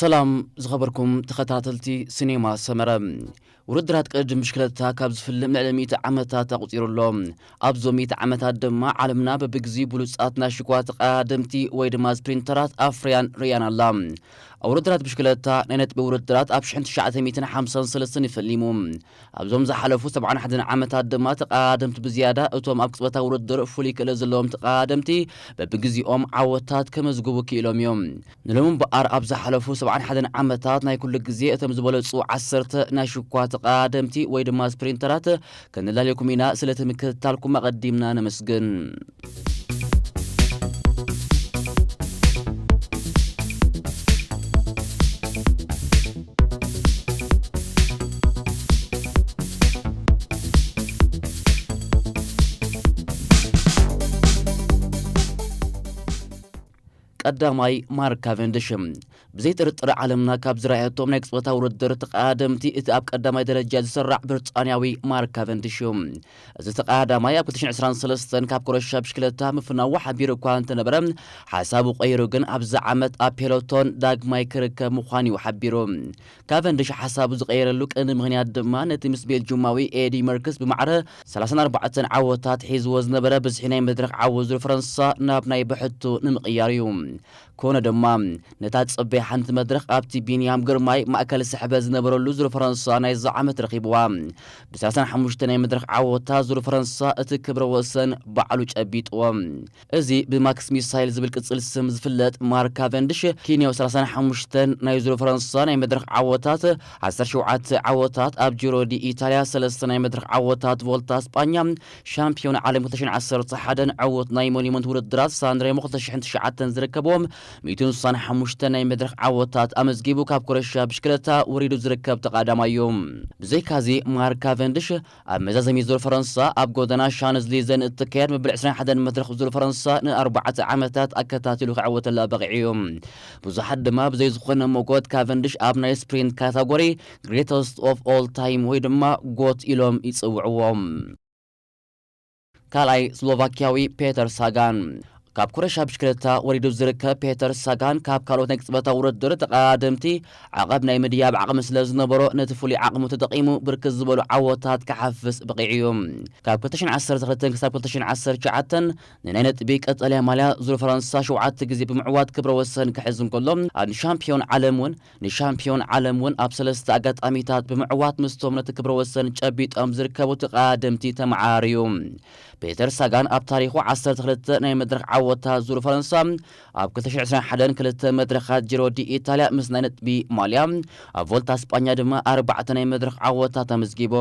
ሰላም ዝኸበርኩም ተኸታተልቲ ሲኔማ ሰመረ። ውድድራት ቅድድም ብሽክለታ ካብ ዝፍልም ልዕሊ ሚእቲ ዓመታት ኣቑጺሩ ኣሎ። ኣብዞም ሚእቲ ዓመታት ድማ ዓለምና በብግዜኡ ብሉጻት ናይ ሽኳ ተቐዳደምቲ ወይ ድማ ስፕሪንተራት ኣፍርያን ርያን ኣላ። ኣብ ውድድራት ብሽክለታ ናይ ነጥቢ ውድድራት ኣብ ሽሕን ትሽዓተ ሚእትን ሓምሳን ሰለስተን ይፈሊሙ። ኣብዞም ዝሓለፉ ሰብዓን ሓደን ዓመታት ድማ ተቐዳደምቲ ብዝያዳ እቶም ኣብ ቅጽበታዊ ውድድር ፍሉይ ክእለት ዘለዎም ተቐዳደምቲ በብግዜኦም ዓወታት ከመዝግቡ ክኢሎም እዮም። ንሎሚ እምበኣር ኣብ ዝሓለፉ ሰብዓን ሓደን ዓመታት ናይ ኩሉ ግዜ እቶም ዝበለጹ ዓሰርተ ናይ ሽኳ ተቐዳደምቲ ወይ ድማ ስፕሪንተራት ከነላልየኩም ኢና። ስለቲ ምክትታልኩም ኣቐዲምና ነመስግን። ቀዳማይ ማርክ ካቨንድሽ። ብዘይ ጥርጥር ዓለምና ካብ ዝረኣየቶም ናይ ቅጽበታዊ ውድድር ተቐዳደምቲ እቲ ኣብ ቀዳማይ ደረጃ ዝስራዕ ብሪጣንያዊ ማርክ ካቨንድሽ እዩ። እዚ ተቐዳዳማይ ኣብ ክልተ ሽሕን ዕስራን ሰለስተን ካብ ኮረሻ ብሽክለታ ምፍናዉ ሓቢሩ እኳ እንተነበረ፣ ሓሳቡ ቀይሩ ግን ኣብዚ ዓመት ኣብ ፔሎቶን ዳግማይ ክርከብ ምዃኑ እዩ ሓቢሩ። ካቨንድሽ ሓሳቡ ዝቐየረሉ ቀንዲ ምኽንያት ድማ ነቲ ምስ ቤልጁማዊ ኤዲ መርክስ ብማዕረ ሰላሳን ኣርባዕተን ዓወታት ሒዝዎ ዝነበረ ብዝሒ ናይ መድረኽ ዓወት ዙር ፈረንሳ ናብ ናይ ብሕቱ ንምቕያር እዩ። ኮነ ድማ፣ ነታ ትጽበይ ሓንቲ መድረኽ ኣብቲ ቢንያም ግርማይ ማእከል ስሕበት ዝነበረሉ ዙር ፈረንሳ ናይዚ ዓመት ረኺብዋ። ብ ሰላሳን ሓሙሽተ ናይ መድረኽ ዓወታ ዙር ፈረንሳ እቲ ክብረ ወሰን ባዕሉ ጨቢጥዎ። እዚ ብማክስ ሚሳይል ዝብል ቅጽል ስም ዝፍለጥ ማርክ ካቨንድሽ፣ ኪንያዊ ሰላሳን ሓሙሽተን ናይ ዙር ፈረንሳ ናይ መድረኽ ዓወታት፣ ዓሰርተ ሸውዓተ ዓወታት ኣብ ጂሮ ዲ ኢታልያ፣ ሰለስተ ናይ መድረኽ ዓወታት ቮልታ ስጳኛ፣ ሻምፒዮን ዓለም ክልተ ሽሕን ዓሰርተ ሓደን ዕዉት ናይ ሞኒመንት ውድድራት ሳንሬሞ ክልተ ሽሕን ትሽዓተን ዝርከብዎም ሚእትን ስሳን ሓሙሽተን ናይ መድረኽ ዓወታት ኣመዝጊቡ ካብ ኮረሻ ብሽክለታ ወሪዱ ዝርከብ ተቐዳዳማይ እዩ። ብዘይካዚ ማርክ ካቨንድሽ ኣብ መዛዘሚ ዙር ፈረንሳ ኣብ ጎደና ሻንዝሊዘ ንእትካየድ መበል ዕስራን ሓደን መድረኽ ዙር ፈረንሳ ንኣርባዕተ ዓመታት ኣከታቲሉ ክዕወተላ በቒዑ እዩ። ብዙሓት ድማ ብዘይ ዝኾነ መጎት ካቨንድሽ ኣብ ናይ ስፕሪንት ካታጎሪ ግሬተስት ኦፍ ኦል ታይም ወይ ድማ ጎት ኢሎም ይጽውዕዎ። ካልኣይ ስሎቫኪያዊ ፔተር ሳጋን። ካብ ኮረሻ ብሽክለታ ወሪዱ ዝርከብ ፔተር ሳጋን ካብ ካልኦት ናይ ቅጽበታዊ ውድድር ተቐዳደምቲ ዓቐብ ናይ ምድያብ ዓቕሚ ስለ ዝነበሮ ነቲ ፍሉይ ዓቕሙ ተጠቒሙ ብርክት ዝበሉ ዓወታት ክሓፍስ በቒዑ እዩ። ካብ ክልተ ሽሕን ዓሰርተ ክልተን ክሳብ ክልተ ሽሕን ዓሰርተ ትሽዓተን ንናይ ነጥቢ ቀጠልያ ማልያ ዙር ፈረንሳ ሸውዓተ ግዜ ብምዕዋት ክብረ ወሰን ክሕዝ እንከሎ፣ ኣብ ሻምፒዮን ዓለም እውን ንሻምፒዮን ዓለም እውን ኣብ ሰለስተ ኣጋጣሚታት ብምዕዋት ምስቶም ነቲ ክብረ ወሰን ጨቢጦም ዝርከቡ ተቐዳደምቲ ተመዓራርዩ። ፔተር ሳጋን ኣብ ታሪኹ ዓሰርተ ክልተ ናይ መድረኽ ዓወታት ዙር ፈረንሳ፣ ኣብ ክልተ ሽሕን ዕስራን ሓደን ክልተ መድረኻት ጂሮ ዲ ኢታልያ ምስ ናይ ነጥቢ ማልያ፣ ኣብ ቮልታ ስጳኛ ድማ ኣርባዕተ ናይ መድረኽ ዓወታት ኣመዝጊቡ።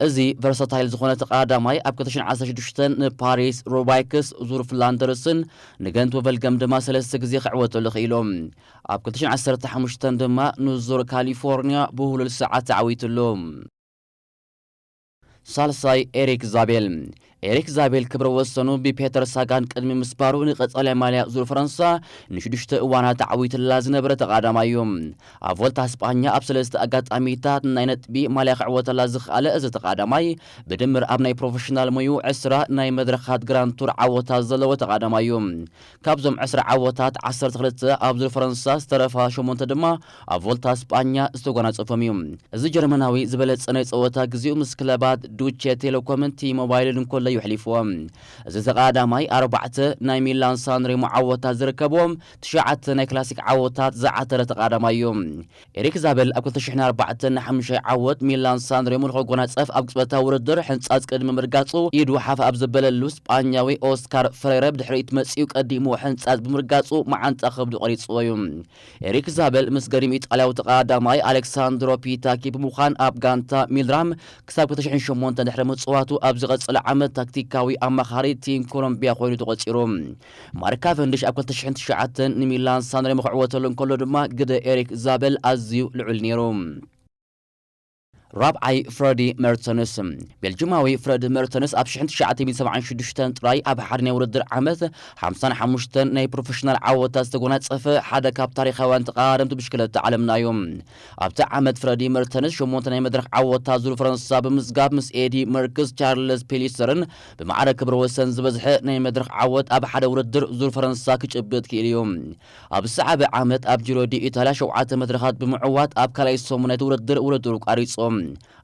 እዚ ቨርሳታይል ዝኾነ ተቐዳዳማይ ኣብ ክልተ ሽሕን ዓሰርተ ሽዱሽተን ንፓሪስ ሩባይክስ፣ ዙር ፍላንደርስን ንገንት ወቨልገም ድማ ሰለስተ ግዜ ክዕወተሉ ክኢሉ። ኣብ ክልተ ሽሕን ዓሰርተ ሓሙሽተን ድማ ንዙር ካሊፎርኒያ ብህሉል ሰዓት ተዓዊትሉ። ሳልሳይ ኤሪክ ዛቤል። ኤሪክ ዛቤል ክብረ ወሰኑ ብፔተር ሳጋን ቅድሚ ምስባሩ ንቀጻልያ ማልያ ዙር ፈረንሳ ንሽዱሽተ እዋናት ተዓዊትላ ዝነበረ ተቐዳዳማይ እዩ። ኣብ ቮልታ ስጳኛ ኣብ ሰለስተ ኣጋጣሚታት ናይ ነጥቢ ማልያ ክዕወተላ ዝኽኣለ እዚ ተቐዳዳማይ ብድምር ኣብ ናይ ፕሮፌሽናል ሞዩ ዕስራ ናይ መድረኻት ግራንድ ቱር ዓወታት ዘለዎ ተቐዳዳማይ እዩ። ካብዞም ዕስራ ዓወታት ዓሰርተ ክልተ ኣብ ዙር ፈረንሳ ዝተረፋ ሸሞንተ ድማ ኣብ ቮልታ ስጳኛ ዝተጎናጸፎም እዩ። እዚ ጀርመናዊ ዝበለጸ ናይ ጸወታ ግዜኡ ምስ ክለባት ዱቼ ቴሌኮምን ቲ ሞባይልን እንከሎ እዩ ኣሕሊፍዎ። እዚ ተቐዳዳማይ ኣርባዕተ ናይ ሚላን ሳንሬሞ ዓወታት ዝርከብዎም ትሽዓተ ናይ ክላሲክ ዓወታት ዝዓተረ ተቐዳዳማይ እዩ። ኤሪክ ዛበል ኣብ ክልተ ሽሕን ኣርባዕተን ንሓሙሻይ ዓወት ሚላን ሳንሬሞ ንኸጎናጸፍ ኣብ ቅጽበታዊ ውድድር ሕንጻጽ ቅድሚ ምርጋጹ ኢዱ ሓፍ ኣብ ዘበለሉ ስጳኛዊ ኦስካር ፈሬረ ብድሕሪት መጺኡ ቀዲሙ ሕንጻጽ ብምርጋጹ መዓንጣ ከብዱ ቆሪጽዎ እዩ። ኤሪክ ዛበል ምስ ገሪም ኢጣልያዊ ተቐዳዳማይ ኣሌክሳንድሮ ፒታኪ ብምዃን ኣብ ጋንታ ሚልራም ክሳብ ክልተ ሽሕን ሸሞንተን ድሕሪ ምጽዋቱ ኣብ ዝቐጸለ ዓመት ታክቲካዊ ኣማኻሪ ቲም ኮሎምቢያ ኮይኑ ተቖጺሩ። ማርክ ካቨንድሽ ኣብ ክልተ ሽሕን ትሽዓተን ንሚላን ሳንሬሞ ክዕወተሉ እንከሎ ድማ ግደ ኤሪክ ዛበል ኣዝዩ ልዑል ነይሩ። ራብዓይ ፍረዲ መርተንስ። ቤልጅማዊ ፍረዲ መርተንስ ኣብ ሽሕን ትሽዓተ ሚእትን ሰብዓን ሽዱሽተን ጥራይ ኣብ ሓደ ናይ ውድድር ዓመት ሓምሳን ሓሙሽተን ናይ ፕሮፌሽናል ዓወታት ዝተጎናጸፈ ሓደ ካብ ታሪኻውያን ተቐዳደምቲ ብሽክለታ ዓለምና እዩ። ኣብቲ ዓመት ፍረዲ መርተንስ ሸሞንተ ናይ መድረኽ ዓወታት ዙር ፈረንሳ ብምዝጋብ ምስ ኤዲ መርክስ፣ ቻርልስ ፔሊስተርን ብማዕረ ክብረ ወሰን ዝበዝሐ ናይ መድረኽ ዓወት ኣብ ሓደ ውድድር ዙር ፈረንሳ ክጭብጥ ክኢሉ እዩ። ኣብ ዝሰዓበ ዓመት ኣብ ጂሮ ዲ ኢታልያ ሸውዓተ መድረኻት ብምዕዋት ኣብ ካልኣይ ሰሙን ናይቲ ውድድር ውድድሩ ቋሪጹ።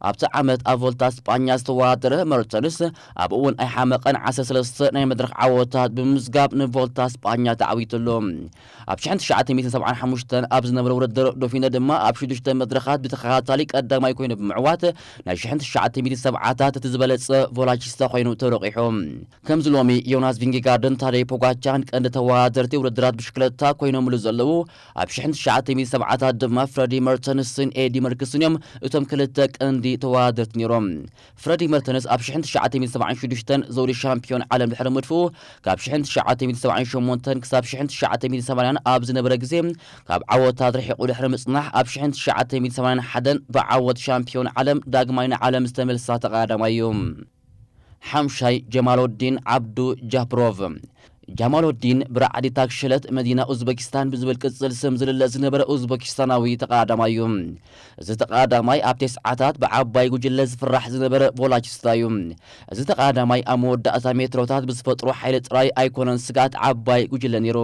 ኣብቲ ዓመት ኣብ ቮልታ ስጳኛ ዝተወዳደረ መርተንስ ኣብኡ እውን ኣይሓመቐን፣ ዓሰርተ ሰለስተ ናይ መድረኽ ዓወታት ብምምዝጋብ ንቮልታ ስጳኛ ተዓዊትሉ። ኣብ ሽሕን ትሽዓተ ሚእትን ሰብዓን ሓሙሽተን ኣብ ዝነበረ ውድድር ዶፊነ ድማ ኣብ ሽዱሽተ መድረኻት ብተኸታታሊ ቀዳማይ ኮይኑ ብምዕዋት ናይ ሽሕን ትሽዓተ ሚእትን ሰብዓታት እቲ ዝበለጸ ቮላቺስታ ኮይኑ ተረቂሑ። ከምዚ ሎሚ ዮናስ ቪንጌጋርድን ታደይ ፖጋቻን ቀንዲ ተወዳደርቲ ውድድራት ብሽክለታ ኮይኖምሉ ዘለዉ፣ ኣብ ሽሕን ትሽዓተ ሚእትን ሰብዓታት ድማ ፍረዲ መርተንስን ኤዲ መርክስን እዮም እቶም ክልተ ቀንዲ ተወዳደርቲ ነይሮም። ፍረዲ መርተንስ ኣብ ሽሕን ትሽዓተ ሚእትን ሰብዓን ሽዱሽተን ዘውዲ ሻምፒዮን ዓለም ድሕሪ ምድፍኡ፣ ካብ ሽሕን ትሽዓተ ሚእትን ሰብዓን ሸሞንተን ክሳብ ሽሕን ትሽዓተ ሚእትን ሰማንያን ኣብ ዝነበረ ግዜ ካብ ዓወታት ርሒቑ ድሕሪ ምጽናሕ፣ ኣብ ሽሕን ትሽዓተ ሚእትን ሰማንያን ሓደን ብዓወት ሻምፒዮን ዓለም ዳግማይ ንዓለም ዝተመልሳ ተቐዳዳማይ እዩ። ሓምሻይ ጀማሎዲን ዓብዱ ጃፕሮቭ። ጃማሎዲን ብራዕዲ ታክሸለት መዲና ኡዝበኪስታን ብዝብል ቅጽል ስም ዝልለ ዝነበረ ኡዝበኪስታናዊ ተቐዳዳማይ እዩ። እዚ ተቐዳዳማይ ኣብ ተስዓታት ብዓባይ ጉጅለ ዝፍራሕ ዝነበረ ቮላቺስታ እዩ። እዚ ተቐዳዳማይ ኣብ መወዳእታ ሜትሮታት ብዝፈጥሮ ሓይሊ ጥራይ ኣይኮነን ስግኣት ዓባይ ጉጅለ ነይሩ።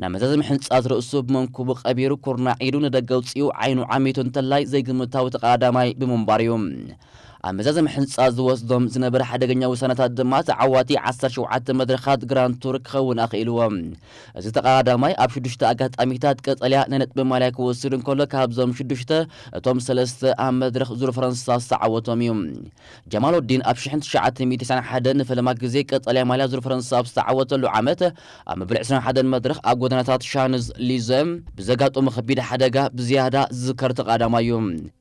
ናብ መዛዘሚ ሕንጻት ርእሱ ብመንኩቡ ቀቢሩ፣ ኩርናዕ ኢዱ ንደገ ኣውጺኡ ዓይኑ ዓሚቱ እንተላይ ዘይግምታዊ ተቐዳዳማይ ብምንባር እዩ። ኣብ መዛዘሚ ሕንጻት ዝወስዶም ዝነበረ ሓደገኛ ውሳነታት ድማ ተዓዋቲ ዓሰርተ ሸውዓተ መድረኻት ግራንድ ቱር ክኸውን ኣኽኢልዎ። እዚ ተቐዳዳማይ ኣብ ሽዱሽተ ኣጋጣሚታት ቀጠልያ ናይ ነጥቢ ማልያ ክወስድ እንከሎ፣ ካብዞም ሽዱሽተ እቶም ሰለስተ ኣብ መድረኽ ዙር ፈረንሳ ዝተዓወቶም እዩ። ጀማሎዲን ኣብ ሽሕን ትሽዓተ ሚእትን ተስዓን ሓደን ንፈለማ ግዜ ቀጠልያ ማልያ ዙር ፈረንሳ ኣብ ዝተዓወተሉ ዓመት፣ ኣብ መበል ዕስራን ሓደን መድረኽ ኣብ ጎደናታት ሻንዝ ሊዘ ብዘጋጠሞ ከቢድ ሓደጋ ብዝያዳ ዝዝከር ተቐዳዳማይ እዩ።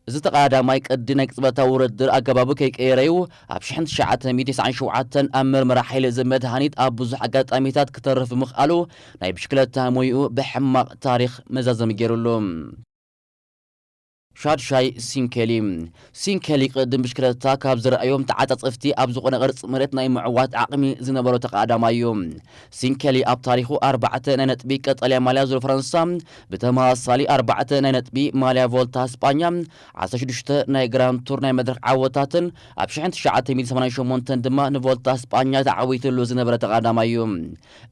እዚ ተቐዳዳማይ ቅዲ ናይ ቅጽበታዊ ውድድር ኣገባቡ ከይቀየረ እዩ ኣብ ሽሕን ትሽዓተ ሚእትን ተስዓን ሸውዓተን ኣብ መርመራ ሓይሊ እዚ መድሃኒት ኣብ ብዙሕ ኣጋጣሚታት ክተርፍ ብምኽኣሉ ናይ ብሽክለታ ሞይኡ ብሕማቕ ታሪኽ መዛዘሚ ገይሩሉ። ሻድሻይ ሲንኬሊ። ሲንኬሊ ቅድም ብሽክለታ ካብ ዝረኣዮም ተዓጻጸፍቲ ኣብ ዝኾነ ቅርጺ መሬት ናይ ምዕዋት ዓቕሚ ዝነበሮ ተቐዳዳማይ እዩ። ሲንኬሊ ኣብ ታሪኹ ኣርባዕተ ናይ ነጥቢ ቀጠልያ ማልያ ዙር ፈረንሳ፣ ብተመሳሳሊ ኣርባዕተ ናይ ነጥቢ ማልያ ቮልታ ስጳኛ፣ ዓሰርተ ሽዱሽተ ናይ ግራንድ ቱር ናይ መድረኽ ዓወታትን ኣብ ሽሕን ትሽዓተ ሚእትን ሰማንያን ሸሞንተን ድማ ንቮልታ ስጳኛ ተዓዊትሉ ዝነበረ ተቐዳዳማይ እዩ።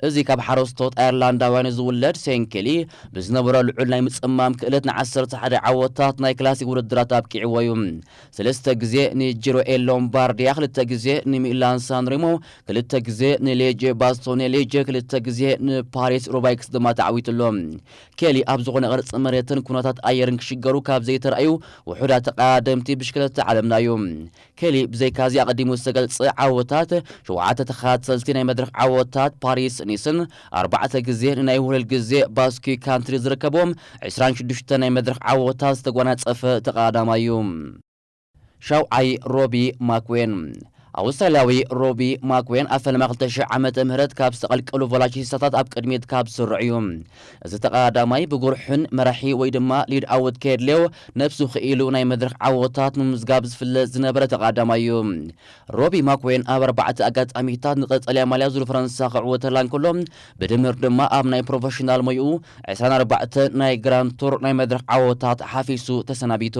እዚ ካብ ሓረስቶት ኣየርላንዳውያን ዝውለድ ሴንኬሊ ብዝነበሮ ልዑል ናይ ምጽማም ክእለት ንዓሰርተ ሓደ ዓወታት ናይ ክላሲክ ውድድራት ኣብቂዕዎ እዩ። ሰለስተ ግዜ ንጂሮ ኤ ሎምባርዲያ፣ ክልተ ግዜ ንሚላን ሳንሬሞ፣ ክልተ ግዜ ንሌጀ ባስቶኔ ሌጀ፣ ክልተ ግዜ ንፓሪስ ሩባይክስ ድማ ተዓዊትሎ። ኬሊ ኣብ ዝኾነ ቅርጺ መሬትን ኩነታት ኣየርን ክሽገሩ ካብ ዘይተራእዩ ውሑዳት ተቐዳደምቲ ብሽክለታ ዓለምና እዩ። ኬሊ ብዘይካዚ ኣቐዲሙ ዝተገልጸ ዓወታት፣ ሸውዓተ ተኸታተልቲ ናይ መድረኽ ዓወታት ፓሪስ ኒስን ኣርባዕተ ግዜ ንናይ ውህልል ግዜ ባስኪ ካንትሪ ዝርከብዎም ዕስራን ሽዱሽተ ናይ መድረኽ ዓወታት ዝተጓናጸፈ ተቐዳዳማይ እዩ። ሻውዓይ ሮቢ ማክዌን። ኣውስትራልያዊ ሮቢ ማክዌን ኣብ ፈለማ ክልተ ሽሕ ዓመተ ምህረት ካብ ዝተቐልቀሉ ቮላቺስታታት ኣብ ቅድሚት ካብ ዝስርዑ እዩ። እዚ ተቐዳዳማይ ብጉርሕን መራሒ ወይ ድማ ሊድ ኣውት ከየድልዮ ነብሱ ክኢሉ ናይ መድረኽ ዓወታት ምምዝጋብ ዝፍለጥ ዝነበረ ተቐዳዳማይ እዩ። ሮቢ ማክዌን ኣብ ኣርባዕተ ኣጋጣሚታት ንቀጠልያ ማልያ ዙር ፈረንሳ ክዕወተላ እንከሎ፣ ብድምር ድማ ኣብ ናይ ፕሮፌሽናል ሞይኡ ዕስራን ኣርባዕተ ናይ ግራንድ ቱር ናይ መድረኽ ዓወታት ሓፊሱ ተሰናቢቱ።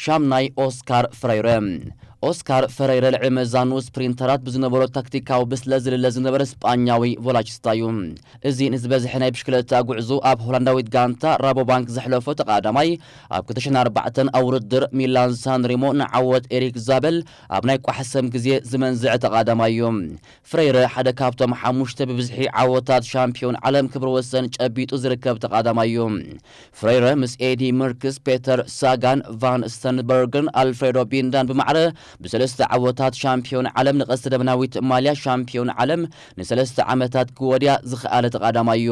ሻምናይ ኦስካር ፈረይረ። ኦስካር ፈረይረ ልዕሊ መዛኑ ስፕሪንተራት ብዝነበሮ ታክቲካዊ ብስለት ዝልለ ዝነበረ ስጳኛዊ ቮላቺስታ እዩ። እዚ ንዝበዝሐ ናይ ብሽክለታ ጉዕዞ ኣብ ሆላንዳዊት ጋንታ ራቦባንክ ዘሕለፎ ተቐዳዳማይ፣ ኣብ ክልተ ሽሕን ኣርባዕተን ኣብ ውድድር ሚላን ሳንሬሞ ንዓወት ኤሪክ ዛበል ኣብ ናይ ቋሕሰም ግዜ ዝመንዝዐ ተቐዳዳማይ እዩ። ፍሬይረ ሓደ ካብቶም ሓሙሽተ ብብዝሒ ዓወታት ሻምፒዮን ዓለም ክብረ ወሰን ጨቢጡ ዝርከብ ተቐዳዳማይ እዩ። ፍሬይረ ምስ ኤዲ መርክስ፣ ፔተር ሳጋን፣ ቫን ስተንበርግን ኣልፍሬዶ ቢንዳን ብማዕረ ብሰለስተ ዓወታት ሻምፒዮን ዓለም ንቀስተ ደበናዊት ማልያ ሻምፒዮን ዓለም ንሰለስተ ዓመታት ክወድያ ዝኸኣለ ተቐዳዳማይ እዩ።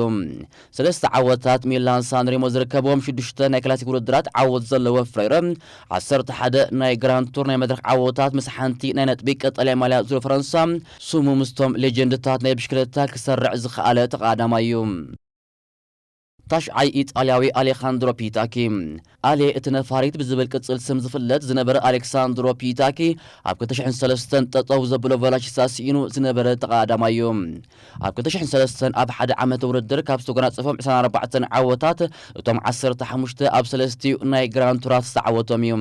ሰለስተ ዓወታት ሚላን ሳንሬሞ ዝርከብዎም ሽዱሽተ ናይ ክላሲክ ውድድራት ዓወት ዘለዎ ፍሬይረ፣ ዓሰርተ ሓደ ናይ ግራንድ ቱር ናይ መድረኽ ዓወታት ምስ ሓንቲ ናይ ነጥቢ ቀጠልያ ማልያ ዙር ፈረንሳ ስሙ ምስቶም ሌጀንድታት ናይ ብሽክለታ ክሰርዕ ዝኸኣለ ተቐዳዳማይ እዩ። ታሽዓይ ኢጣልያዊ ኣሌኻንድሮ ፒታኪ። ኣሌ እቲ ነፋሪት ብዝብል ቅጽል ስም ዝፍለጥ ዝነበረ ኣሌክሳንድሮ ፒታኪ ኣብ ክልተ ሽሕን ሰለስተን ጠጠው ዘብሎ ቮላቺስታ ስኢኑ ዝነበረ ተቐዳዳማይ እዩ። ኣብ ክልተ ሽሕን ሰለስተን ኣብ ሓደ ዓመት ውድድር ካብ ዝተጎናጸፎም ዕስራን ኣርባዕተን ዓወታት እቶም ዓሰርተ ሓሙሽተ ኣብ ሰለስቲኡ ናይ ግራንድ ቱራት ዝተዓወቶም እዩ።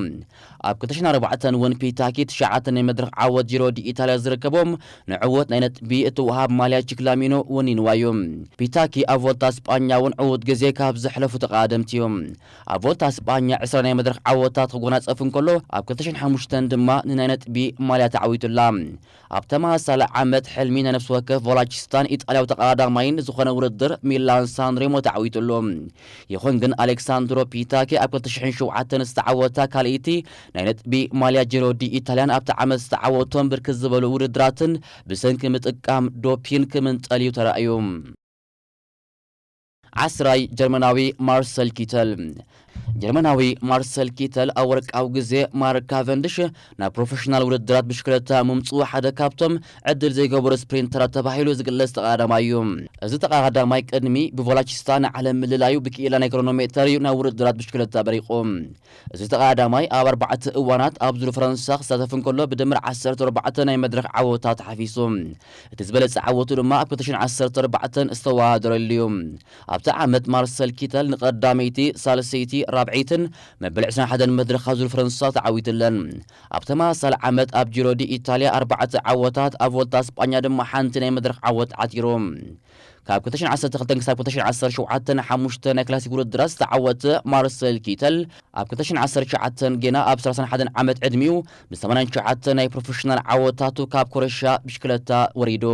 ኣብ ክልተ ሽሕን ኣርባዕተን እውን ፒታኪ ትሽዓተ ናይ መድረኽ ዓወት ጂሮ ዲ ኢታልያ ዝርከቦም ንዕወት ናይ ነጥቢ እትወሃብ ማልያ ቺክላሚኖ ወኒንዋ እዩ። ፒታኪ ኣብ ቮልታ ስጳኛ እውን ዕዉት ግዜ ካብ ዘሕለፉ ተቐዳደምቲ እዩ። ኣብ ቮልታ ስጳኛ ዕስራ ናይ መድረኽ ዓወታት ክጎናጸፍ እንከሎ፣ ኣብ ክልተ ሽሕን ሓሙሽተን ድማ ንናይ ነጥቢ ማልያ ተዓዊቱላ። ኣብ ተመሳሳሊ ዓመት ሕልሚ ናይ ነፍሲ ወከፍ ቮላቺስታን ኢጣልያዊ ተቐዳዳማይን ዝኾነ ውድድር ሚላን ሳንሬሞ ተዓዊቱሉ። ይኹን ግን ኣሌክሳንድሮ ፒታኪ ኣብ ክልተ ሽሕን ሸውዓተን ዝተዓወታ ካልኣይቲ ናይ ነጥቢ ማልያ ጂሮ ዲ ኢታልያን ኣብቲ ዓመት ዝተዓወቶም ብርክት ዝበሉ ውድድራትን ብሰንኪ ምጥቃም ዶፒን ክምንጠል እዩ ተራእዩ። ዓስራይ ጀርመናዊ ማርሰል ኪተል። ጀርመናዊ ማርሰል ኪተል ኣብ ወርቃዊ ግዜ ማርክ ካቨንድሽ ናብ ፕሮፌሽናል ውድድራት ብሽክለታ ምምፅኡ ሓደ ካብቶም ዕድል ዘይገበሩ ስፕሪንተራት ተባሂሉ ዝግለጽ ተቐዳዳማይ እዩ። እዚ ተቐዳዳማይ ቅድሚ ብቮላቺስታ ንዓለም ምልላዩ ብክኢላ ናይ ክሮኖሜተር እዩ ናብ ውድድራት ብሽክለታ በሪቑ። እዚ ተቐዳዳማይ ኣብ ኣርባዕተ እዋናት ኣብ ዙር ፈረንሳ ክሳተፍ እንከሎ ብድምር ዓሰርተ ኣርባዕተ ናይ መድረኽ ዓወታት ሓፊሱ። እቲ ዝበለጸ ዓወቱ ድማ ኣብ ክልተ ሽሕን ዓሰርተ ኣርባዕተን ዝተወዳደረሉ እዩ። ኣብቲ ዓመት ማርሰል ኪተል ንቐዳመይቲ፣ ሳልሰይቲ፣ ራብዐይትን መበል ዕስራን ሓደን መድረኻት ዙር ፈረንሳ ተዓዊትለን። ኣብ ተመሳሳሊ ዓመት ኣብ ጂሮ ዲ ኢታልያ ኣርባዕተ ዓወታት፣ ኣብ ቮልታ ስጳኛ ድማ ሓንቲ ናይ መድረኽ ዓወት ዓቲሩ። ካብ ክልተ ሽሕን ዓሰርተ ክልተን ክሳብ ክልተ ሽሕን ዓሰርተ ሸውዓተን ሓሙሽተ ናይ ክላሲክ ውድድራት ዝተዓወተ ማርሰል ኪተል፣ ኣብ ክልተ ሽሕን ዓሰርተ ትሽዓተን ጌና ኣብ ሰላሳን ሓደን ዓመት ዕድሚኡ ብሰማንያን ትሽዓተን ናይ ፕሮፌሽናል ዓወታቱ ካብ ኮረሻ ብሽክለታ ወሪዱ።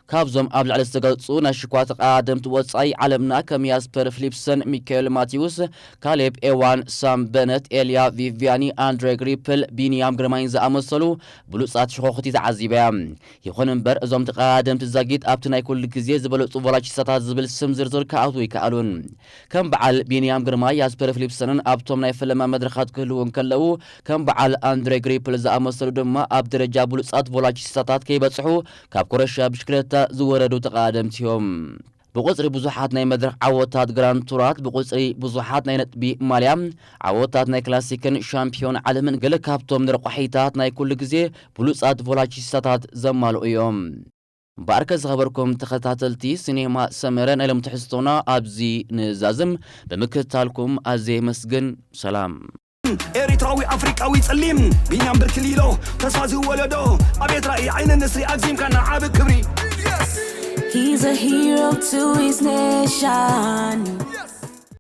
ካብዞም ኣብ ላዕሊ ዝተገልጹ ናይ ሽኳ ተቐዳደምቲ ወጻኢ ዓለምና ከም ያስፐር ፊሊፕሰን፣ ሚካኤል ማቲውስ፣ ካሌብ ኤዋን፣ ሳም በነት፣ ኤልያ ቪቪያኒ፣ ኣንድሬ ግሪፕል፣ ቢንያም ግርማይን ዝኣመሰሉ ብሉጻት ሸኾኽቲ ተዓዚበያ። ይኹን እምበር እዞም ተቐዳደምቲ ዛጊት ኣብቲ ናይ ኩሉ ግዜ ዝበለጹ ቮላቺስታታት ዝብል ስም ዝርዝር ክኣትዉ ኣይከኣሉን። ከም በዓል ቢንያም ግርማይ፣ ያስፐር ፊሊፕሰንን ኣብቶም ናይ ፈለማ መድረኻት ክህልዉ እንከለዉ፣ ከም በዓል ኣንድሬ ግሪፕል ዝኣመሰሉ ድማ ኣብ ደረጃ ብሉጻት ቮላቺስታታት ከይበጽሑ ካብ ኮረሻ ብሽክለታ ዝወረዱ ተቐዳደምቲ እዮም። ብቁጽሪ ብዙሓት ናይ መድረኽ ዓወታት ግራንድ ቱራት፣ ብቁጽሪ ብዙሓት ናይ ነጥቢ ማልያ ዓወታት ናይ ክላሲክን ሻምፒዮን ዓለምን ገለ ካብቶም ንረቋሒታት ናይ ኩሉ ግዜ ብሉጻት ቮላቺስታታት ዘማልኡ እዮም። እምበኣርከ ዝኸበርኩም ተኸታተልቲ ሲኔማ ሰመረ፣ ናይ ሎም ትሕዝቶና ኣብዚ ንዛዝም። ብምክትታልኩም ኣዝየ የመስግን። ሰላም። ኤሪትራዊ ኣፍሪቃዊ ጸሊም ቢንያም ብርክሊሎ ተስፋ ዝወለዶ ኣቤት ራእይ ዓይኒ ንስሪ ኣግዚምካ ንዓቢ ክብሪ He's a hero to his nation.